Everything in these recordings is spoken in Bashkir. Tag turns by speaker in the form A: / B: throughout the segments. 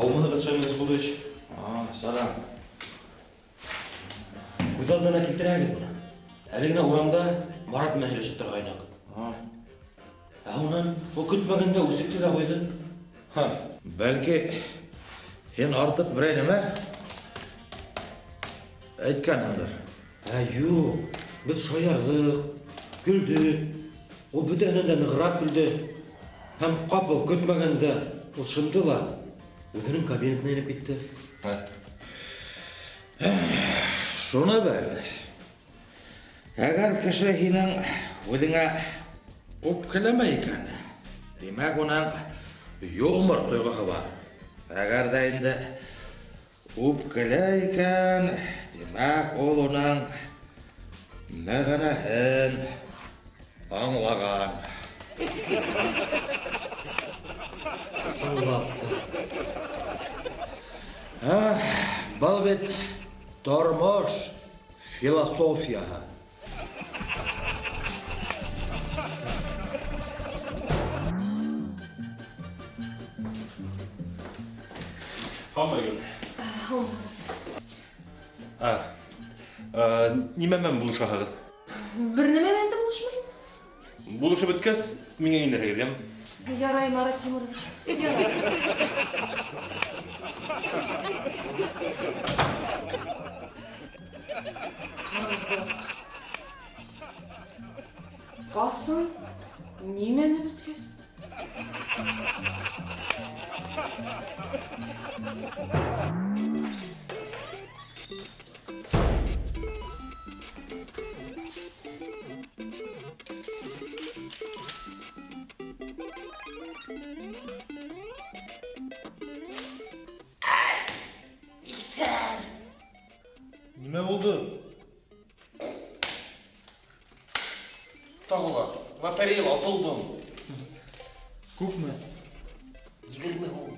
A: Һаумыһығыҙ, Шамил Хисбуллович.
B: Сәләм.
A: Күҙ алдына килтерәһегеҙ бына. Әле генә урамда Марат менән һөйләшеп торғайныҡ. Ә унан ул көтмәгәндә үсекте лә ҡуйҙы.
B: Бәлки һин артыҡ берәй нәмә әйткәнһеңдер.
A: Ә юҡ, беҙ шаярҙыҡ, көлдөк. Ул бөтәһенән дә нығыраҡ көлдө. Һәм ҡапыл көтмәгәндә ул шымды ла үҙенең кабинетына инеп китте.
B: Шуны бел. Әгәр кеше һинең үҙеңә үпкәләмәй икән, тимәк, уның юмор тойғоһо бар. Әгәр ҙә инде үпкәләй икән, тимәк, ул уның мәғәнәһен аңлаған.
A: Ысынлап та.
B: Был бит тормош философияһы.
C: Һаумы, Айгөл.
D: Һаумыһығыҙ.
C: Нимә менән булышаһығыҙ?
D: Бер нәмә менән дә булышмайым.
C: Булышып бөткәс, миңә инерһегеҙ, йәме?
D: Ярай, Марат Тимурович, ярай. Ҡыҙыҡ. Ҡасан нимәне бөткәс?
E: Нимә булды?
F: Тағы ла, лотереяла отолдом.
E: Күпме?
F: 20 һум.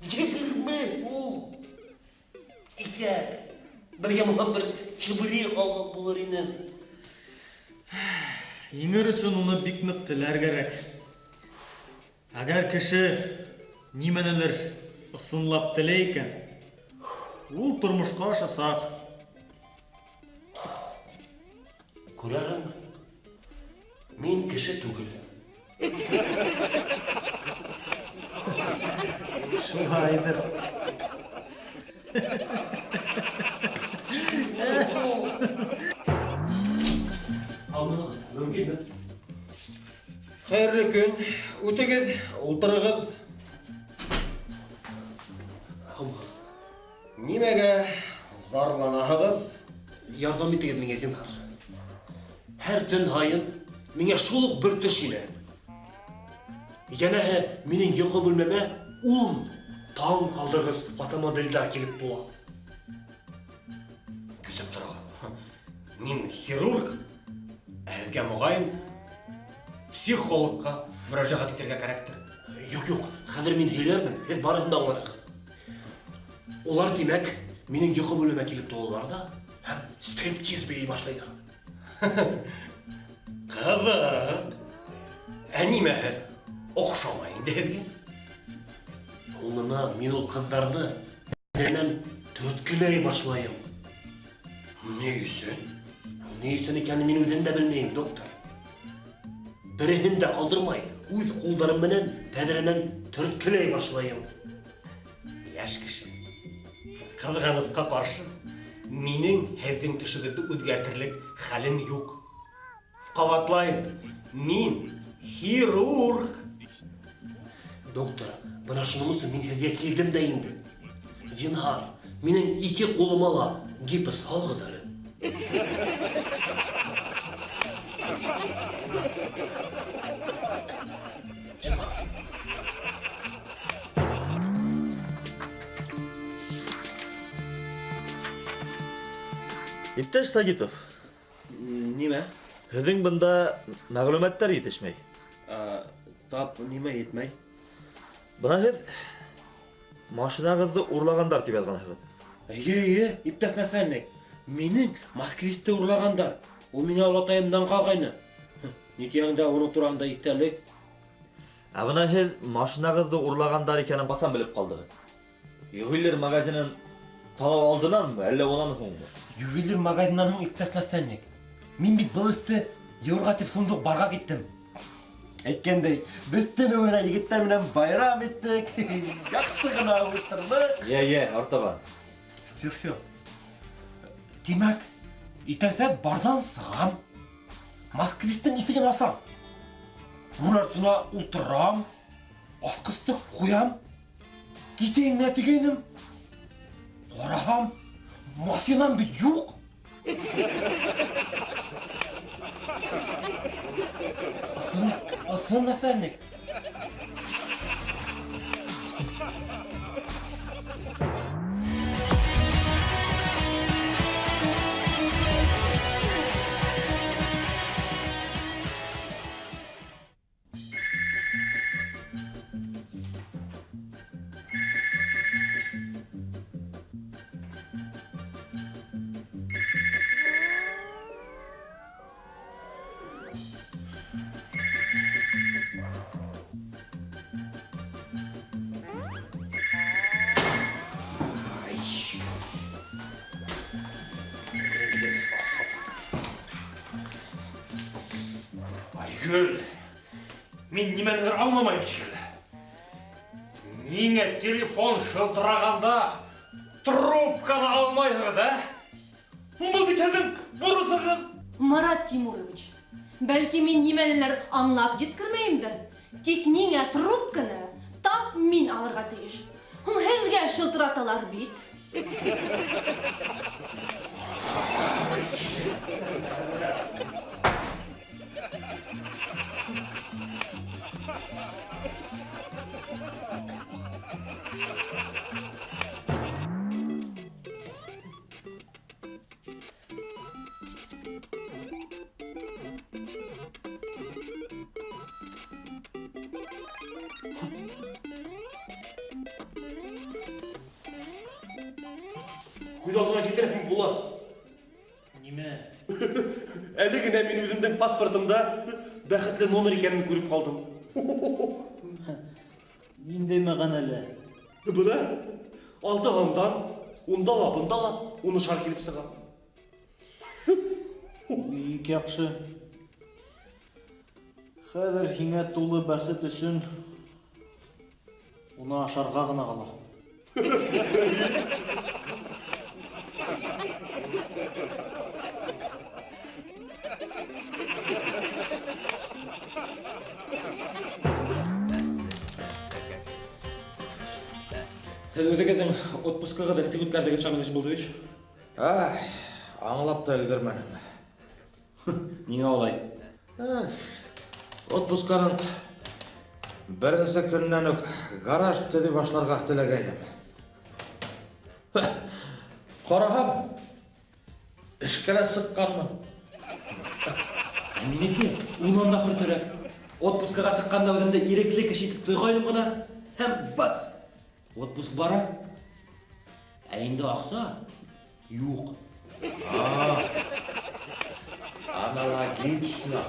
F: 20 һум. Иҫәр. Бергә монан бер чебурек алған булыр ине.
E: Еңер өсөн уны бик ныҡ теләр кәрәк. Әгәр кеше нимәнелер ысынлап теләй икән, ул тормошҡа ашасаҡ.
F: Күрәһең, мин кеше түгел.
E: Шулайҙыр.
F: Алмағыҙ, мөмкинме?
A: Хәйерле көн. Үтегеҙ, ултырығыҙ. Нимәгә зарланаһығыҙ?
F: Ярҙам итегеҙ миңә, зинһар. Һәр төн һайын миңә шул уҡ бер төш инә. Йәнәһе, минең йоҡо бүлмәмә 10 таң ҡалдырғыс фотомоделдәр килеп тула. Көтөп торағыҙ. Мин хирург, ә һеҙгә моғайын психологҡа мөрәжәғәт итергә кәрәктер. Юҡ, юҡ, хәҙер мин һөйләрмен, һеҙ барыһын да аңларһығыҙ. Улар, тимәк, минең йоҡо бүлмәмә килеп тулалар ҙа һәм стриптиз бейей башлайҙар. Ҡыҙыҡ. Ә нимәһе оҡшамай инде һеҙгә? Һуңынан мин ул ҡыҙҙарҙы тәҙрәнән төрткөләй башлайым. Ни өсөн? Ни өсөн икәнен мин үҙем дә белмәйем, доктор. Береһен дә ҡалдырмай, үҙ ҡулдарым менән тәҙрәнән төрткөләй башлайым. Йәш кеше. Ҡыҙғанысҡа ҡаршы, минең һеҙҙең төшөгөҙҙө үҙгәртерлек хәлем юҡ. Ҡабатлайым, мин хирург. Доктор, бына шуның өсөн мин һеҙгә килдем дә инде. Зинһар, минең ике ҡулыма ла гипс һалығыҙ әле. Зинһар.
G: Иптәш Сагитов.
A: Нимә?
G: Һеҙҙең бында мәғлүмәттәр етешмәй.
A: Тап нимә етмәй?
G: Бына һеҙ машинағыҙҙы урлағандар тип яҙғанһығыҙ.
A: Эйе, эйе, иптәш начальник. Минең москвичты урлағандар. Ул миңә олатайымдан ҡалғайны. Ни тиһәң дә уның тураһында иҫтәлек.
G: Ә бына һеҙ машинағыҙҙы урлағандар икәнен ҡасан белеп ҡалдығыҙ? Ювелир магазинын талау алдынанмы, әллә унан һуңмы?
A: Ювелир магазиннан һуң, иптәш начальник. Мин бит был эште йыуырға тип шундуҡ барға киттем. Әйткәндәй, беҙ төнө менән егеттәр менән байрам иттек. Яҡшы ғына ултырҙыҡ.
G: Йә, йә, артабан.
A: Все, все. Тимәк, иртәнсәк барҙан сығам. Москвичтың ишеген асам. Руль артына ултырам. Асҡысты ҡуям. Китәйем генә тигәйнем. Ҡараһам, машинам бит юҡ. Ысын, начальник.
C: Айгөл, мин нимәнелер аңламайым шикелле. Ниңә телефон шылтырағанда трубканы алмайһығыҙ, ә? Был бит һеҙҙең бурысығыҙ.
D: Марат Тимурович, бәлки мин нимәнелер аңлап еткермәйемдер. Тик ниңә трубканы тап мин алырға тейеш. Һуң һеҙгә шылтыраталар бит.
F: Күҙ алдына килтерәһең, Булат.
E: Нимә?
F: Әле генә мин үҙемдең паспортымда бәхетле номер икәнен күреп ҡалдым.
E: Ниндәй мәғәнәле?
F: Бына алты һандан, унда ла, бында ла унышар килеп сыға.
E: Бик яҡшы. Хәҙер һиңә тулы бәхет өсөн уны ашарға ғына ҡала.
A: Һеҙ үҙегеҙҙең отпускығыҙҙы нисек үткәрҙегеҙ, Шамил Ишбулдович?
B: Ай, аңлап та өлгөрмәнем.
A: Ниңә улай?
B: Отпусканың беренсе көнөнән үк гараж төҙөй башларға теләгәйнем. Ҡараһам, эшкә лә сыҡҡанмын.
A: Ә минеке унан да хөртөрәк. Отпускаға сыҡҡанда үҙемде ирекле кеше итеп тойғайным ғына һәм бац! Отпуск бара. Ә инде аҡса юҡ.
B: Аналогично.